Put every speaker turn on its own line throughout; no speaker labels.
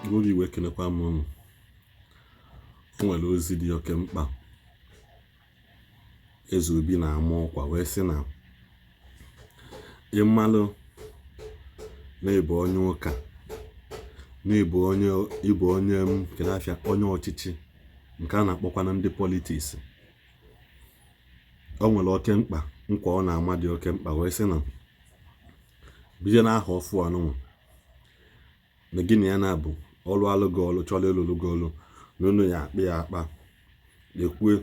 Igbo bụ Igbo, ekenekwa m unu. O nwere ozi dị oke mkpa Eze Obi na-ama ọkwa wee sị na ị malụ na ị bụ onye ụka, na ị bụ onye, ị bụ onye kedu afa ya, onye ọchịchị nke a na-akpọkwana ndị politics. O nwere oke mkpa nkwa ọ na-ama dị oke mkpa wee sị na bido n'aha ọfụ anụnwa na gị na ya na-abụ ọrụ alụ gị ọrụ chọrọ ịlụrụ gị ọrụ na unu ya akpa ya akpa ekwue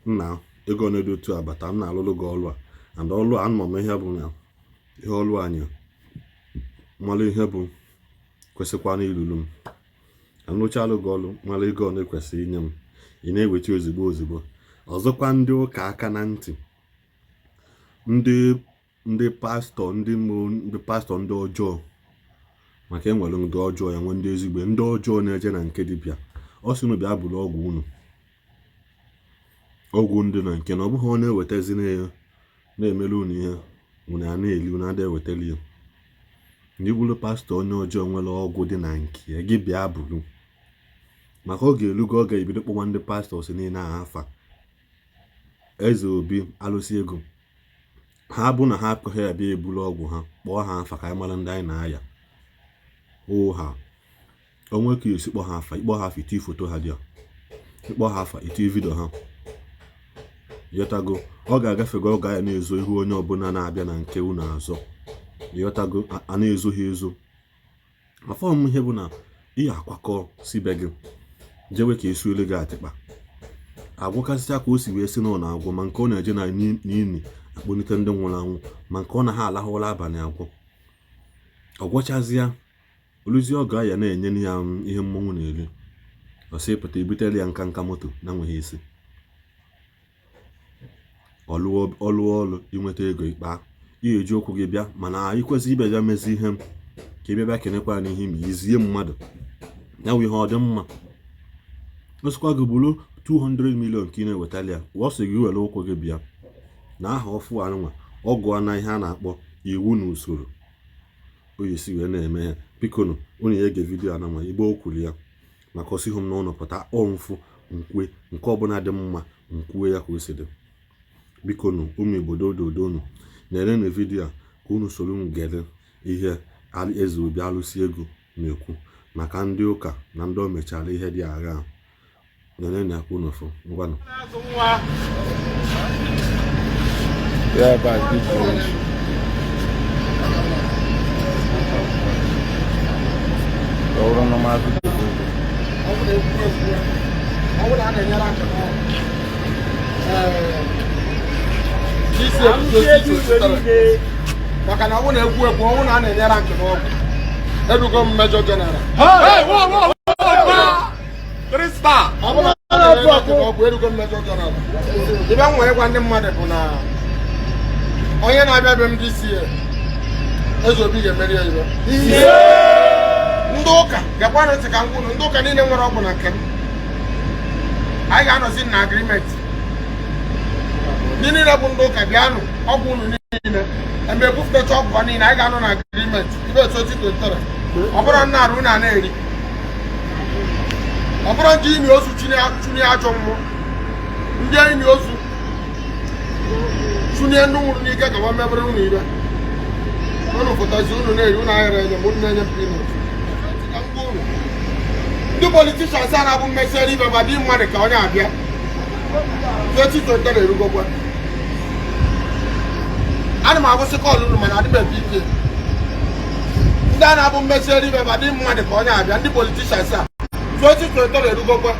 nna ego one dị otu abata m na-alụrụ gị ọrụ a and ọrụ a anụma m ihe bụ na ihe ọrụ anyị malụ ihe bụ kwesịkwana ilulu m alụchalụ gị ọrụ mara ego one kwesịrị inye m ị na-eweta ozigbo ozigbo. Ọzọkwa, ndị ụka aka na ntị, ndị pastọ, ndị pastọ ndị ọjọọ, maka enwere ndị ọjọọ ya nwee ndị ezigbo ndị ọjọọ na-eje na nke dibịa ọ sị unu bịa buru ọgwụ unu, ọgwụ ndị na nke na ọ bụghị ọ na-ewetazi na ya na-emere unu ihe unu a na-eli unu ada ewetali ya. Ndị bụrụ pastọ onye ọjọọ nwere ọgwụ dị na nke ya, gị bịa buru, maka ọ ga-elugo ọ ga-ebido kpọwa ndị pastors niile a afa. Eze Obi alụsị ego ha bụ na ha akụghị ya bịa eburu ọgwụ ha, kpọọ ha afa ka anyị mara ndị anyị na-aya hụ ha onwe ka esi kpọọ ha afa. Ịkpọ ha afa, iti foto ha dị ya, ịkpọ ha afa, iti video ha, ịghọtago? Ọ ga-agafego, ọ ga ya na-ezo ihu onye ọbụla na-abịa na nke unu azọ, ịghọtago? A na-ezo ha ezo. Afọ m ihe bụ na ihe akwakọ si be gị jewe ka esuole gị atịkpa agwọkasịcha ka o si wee si na ọ na-agwọ, ma nke ọ na-eje na n'ini akpọlite ndị nwụrụ anwụ, ma nke ọ na ha alahụ ụra abalị agwọ. Ọ gwọchazịa oluzi ọ ga ya na-enye ya ihe mmọnwụ na-eri, ọ sị pụta ebutere ya nka nka moto na-enweghị isi. Ọ lụọ ọlụ inweta ego ikpa ihe eji okwu gị bịa, mana ị kwesị ịbịa bịa mezi ihe m ka ị bịa bịa kenekwa ya n'ihe ma izie mmadụ ya wụ ihe ọ dị mma. Ọ sịkwa gị bụrụ 200 million ka ị na-ewetali ya, ọ sị gị were ụkwụ gị bịa na aha ọfụ anụnwa ọ gụọ na ihe a na-akpọ iwu na usoro o esi wee na-eme ya. Biko nụ, unu ya ege video anụnwa igbo o kwuru ya maka osighị m n'ụlọ pụta kpọọ mfụ nkwe nke ọbụla dị mma nkwue ya ka o si dị. Biko nụ, ụmụ Igbo, dododonu na-ere video a ka unu soro m gere ihe Eze Obi alụsị ego na-ekwu maka ndị ụka na ndị o mechara ihe dị agha. Nene na aka unu fụ. Ngwanụ.
Yeah, but good. Ọ bụrụ na maazị
Ọ bụrụ ekwu ekwu, ọ bụrụ a na-enyere aka n'ọrụ isi ebuzo, maka na ọ bụrụ na ekwu ekwu, ọ bụrụ na a na-enyere aka n'ọgwụ, erugo m major general. Ọ bụrụ na a na-enyere aka n'ọgwụ, erugo m major general. Ibe m nwere ịgwa ndị mmadụ bụ na onye na-abịa be m DCA, Eze Obi ga-emeri ya ibe. Ndị ụka, gekwanụ ntị ka m gwunu. Ndị ụka niile nwere ọgwụ na nke m, anyị ga-anọzi na agreement. Ndị niile bụ ndị ụka, bịanụ, ọgwụ unu niile eme ebufụtacha ọgwụ ha niile, anyị ga-anọ na agreement ibe 2023. Ọ bụrụ nna arụ unu a na-eri, ọ bụrụ ndị imi ozu chụnye ajọ mmụọ, ndị imi ozu chụnye ndị nwụrụ n'ike ka ha mebere unu ibe, unu pụtazi unu na-eri, unu aghara enye m, unu na-enye m peanut. Ka m gwa unu, ndị politicians a na-abụ mmesiara ibe ma dị mmadụ ka onye abịa 2023 erugokwa. Ana m agụsị call unu, mana adị m epe ike. Ndị a na-abụ mmesiara ibe ma dị mmadụ ka onye abịa, ndị politicians a, 2023 erugokwa.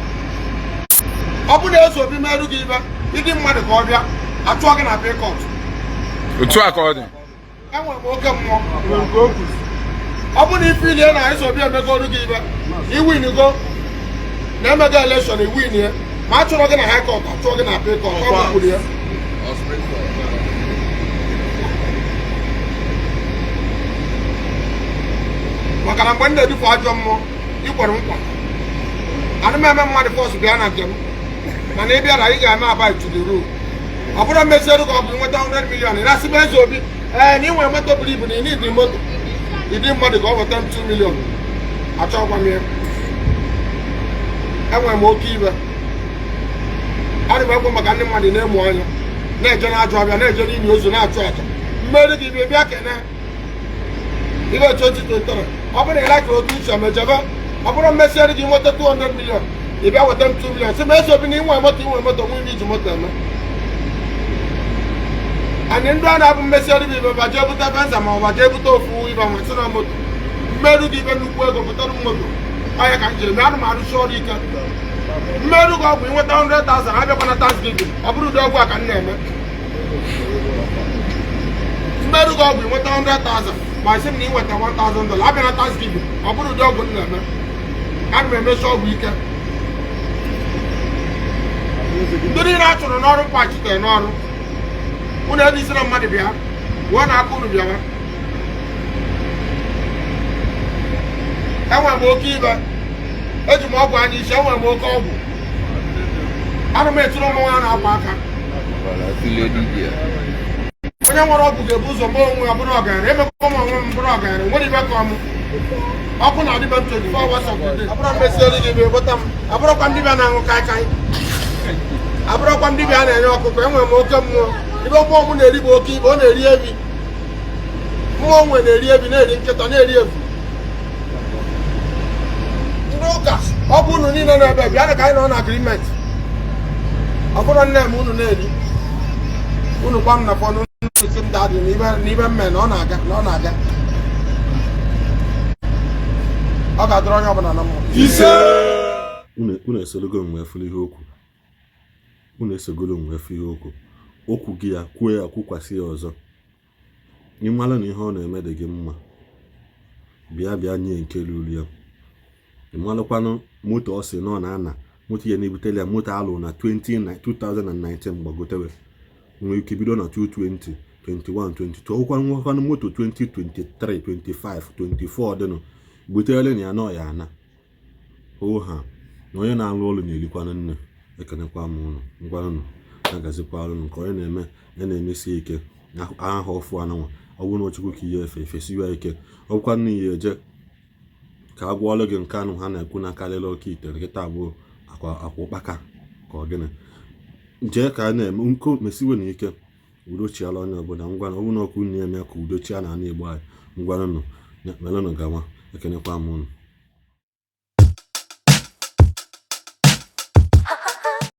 Ọ bụ na Eze Obi merụ gị ibe, ịdị mmadụ ka ọ bịa achụọ gị na appeal court.
Otu a ka ọ dị.
Enwere m oke mmụọ. Ọ bụ na ife ilie na Eze Obi emegoro gị ibe, iwinigo na emego election, iwinie, ma a chụrụ gị na high court, achụọ gị na appeal court. Ọ bụ kwuru ya. Maka na mgbe m na-edufu ajọ mmụọ, ikwere nkwa ana m eme mmadụ force bịa na nke m, mana ị bịara, ị ga-eme abide to the rule. Ọ bụrụ mmeziere ka ọ bụ nweta 100 million, ị na-asị m Eze Obi, ee, na ị nwere moto buru ibu, na ị need moto, ịdị mmadụ ka ọ weta m 2 million, achọkwa m ya. Enwere m oke iwe. Ana m ekwu maka ndị mmadụ na-emu anya, na-eje na-ajụ ọbịa, na-eje n'ili ozu, na-achụ aja mmeri gị. Bịa, bịa kene ibe 2023. Ọ bụrụ na ị lakịrị otu uche mejebe, ọ bụrụ mmesiarị gị nweta 200 million, ị bịa weta m 2 million, sị m ezi obi na inwe moto, inwe moto, nwe ibe iji moto eme. Anyị ndị a na-abụ mmesiarị bụ ibe ba jee bute Venza, ma ọ ba jee bute ofu ibe nwa sị na moto mmerụ gị ibe nnukwu ego butere m moto. Ọnya ka m ji eme. Ana m arụsi ọrụ ike. Mmerụ gị ọgwụ, inweta 100,000, abịakwana Thanksgiving. Ọ bụrụ ụdị ọgwụ a ka m na-eme. Mmerụ gị ọgwụ, inweta 100,000, ma sị m na inweta $1,000, abịa na Thanksgiving. Ọ bụrụ ụdị ọgwụ m na-eme. Ana m emesi ọgwụ ike. Ndị niile a chụrụ n'ọrụ mkpachitere n'ọrụ unu ebe isi na mmadụ bịa wụọ na aka unu bịawa. Enwere m oke ibe, eji m ọgwụ anya isi, enwere m oke ọgwụ. Ana m etiri ụmụ nwa na-akwa aka. Onye nwere ọgwụ ga-ebu ụzọ mee onwe ya bụrụ ọgaranya. Emekwa m onwe m bụrụ ọgaranya, nwere ibe ka ọmụ ọkụ na-adịbe m 24 hours of the day. Abụrọ mmesieri gị bụ ebota m. Abụrọkwa ndị bịa na-aṅụ kaikai, abụrọkwa ndị bịa na-enye ọkụkọ. Enwere m oke mmụọ. Ibe mmụọ m na-eri bụ oke ibe. Ọ na-eri ebi. Mmụọ nwe na-eri ebi, na-eri nkịta, na-eri efu. Ndị ụka, ọ bụ unu niile na-ebe bịa ka anyị nọ na agreement. Ọ bụrụ nne m unu na-eri, unu gwa m na phone isi m dadị n'ibe mme na ọ na-aga, na ọ na-aga, ọ ga-adịrị onye ọbụla na mma.
Unu esorogo m wee fụrụ ihe okwu. Unu esogolo m wee fụ ihe okwu. Okwu gị ya kwuo ya, kwukwasị ya ọzọ. Ị mara na ihe ọ na-eme dị gị mma, bịa, bịa nye nke ruru ya. Ị malụkwanụ moto ọ sị na ọ na-ana moto ya, na-ebutele ya moto alụ na 2019 gbagotewe, nwere ike bido na 220, 21, 22. Ọgwụkwa nwekwanụ moto 2023, 25, 24 dịnụ, butere na ya na ọ ya ana ha na onye na-alụ ọrụ na-erikwanụ nne. Ekenekwa m ụnụ. Ngwanụ, na-agazikwalụ nke onye na-eme ya na-emesi ike aha ọfụ ananwa. Ọ bụrụ na Chukwu ka ihe efe efesiwa ike, ọ bụkwa nna ya eje ka a gwọọlụ gị nke anụ ha na-ekwu na karịrị oke ite nkịta abụọ akwa akwa ụkpaka ka ọ gịnị jee ka a na-eme nko mesiwe na ike udo chiala onye ọbụla. Ngwa, ọ bụrụ na ọkụ unu eme ka udo chia na ala Igbo anyị. Ngwanụnụ, melenụ gawa. Ekenekwa m ụnụ.